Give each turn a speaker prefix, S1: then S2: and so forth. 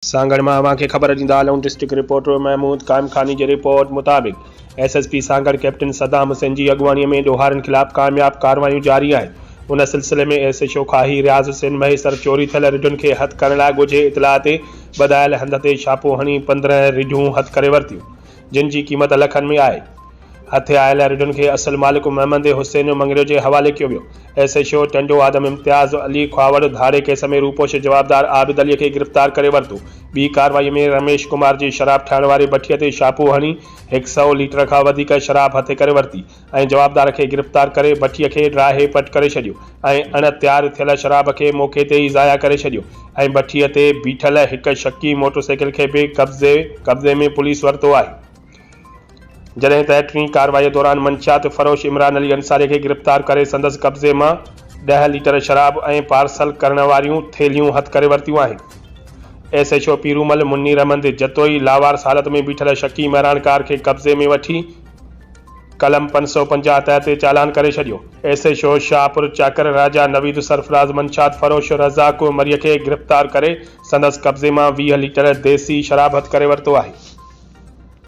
S1: سانگهڙ مان اوهان کي خبر ڏيندا هلون ڊسٽرڪٽ رپورٽر محمود قائمخاني جي رپورٽ مطابق S S P Sanghar captain Saddam Hussain جي اڳواڻي ۾ ڏوهارين خلاف ڪامياب ڪارروايون جاري آهن ان سلسلي ۾ S H O Khahi Riaz Hussain Mahesar چوري ٿيل رڍن کي هٿ ڪرڻ لاء ڳجهي اطلاع تي ٻڌايل هنڌ تي ڇاپو هڻي 15 رڍون هٿ ڪري ورتيون جن جي قيمت لکن ۾ آهي. هٿ آيل رڍن کي اصل مالڪ محمد حسين مڱريو جي حوالي ڪيو ويو. S H O Tando Adam Imtiaz Ali Khahawar ڌاڙي ڪيس ۾ روپوش جوابدار عابد علي کي گرفتار ڪري ورتو. ٻي ڪارروائي ۾ رميش ڪمار جي شراب ٺاهڻ واري بٺي تي ڇاپو هڻي هڪ سئو ليٽر کان وڌيڪ شراب هٿ ڪري ورتي ۽ جوابدار کي گرفتار ڪري بٺي کي ڊاهي پٽ ڪري ڇڏيو ۽ اڻ تيار ٿيل شراب کي موقعي تي ئي ضايع ڪري ڇڏيو ۽ بٺي تي بيٺل هڪ شڪي موٽرسائيڪل کي به قبضي قبضي ۾ پوليس ورتو آهي. جڏهن ته ٽين ڪارروائي دوران منشيات فروش عمران علي انصاري کي گرفتار ڪري سندس قبضي مان ڏهه ليٽر شراب ۽ پارسل ڪرڻ واريون ٿيلهيون هٿ ڪري ورتيون آهن. S H O Piromal Munir Ahmed Jatoi لاوارث حالت ۾ بيٺل شڪي مهراڻ ڪار کي قبضي ۾ وٺي قلم 550 تحت چالان ڪري ڇڏيو. S H O Shahpur Chakar Raja Naveed Sarfraz منشيات فروش رزاق مري کي گرفتار ڪري سندس قبضي مان 20 ليٽر ديسي شراب هٿ ڪري ورتو آهي.